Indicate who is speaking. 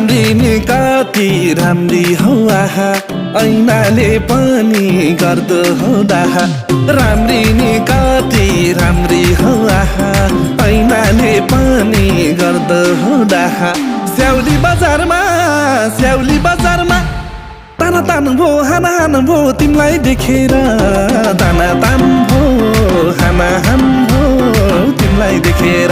Speaker 1: राम्री नि कति राम्री हो आहा ऐनाले पनि गर्दो हो डाहा राम्री नि कति राम्री हो आहा ऐनाले पनि गर्दो हो डाहा स्याउली बजारमा ताना तान भो हाना हान भो तिमीलाई देखेर ताना तान भो हाना हान भो तिमीलाई देखेर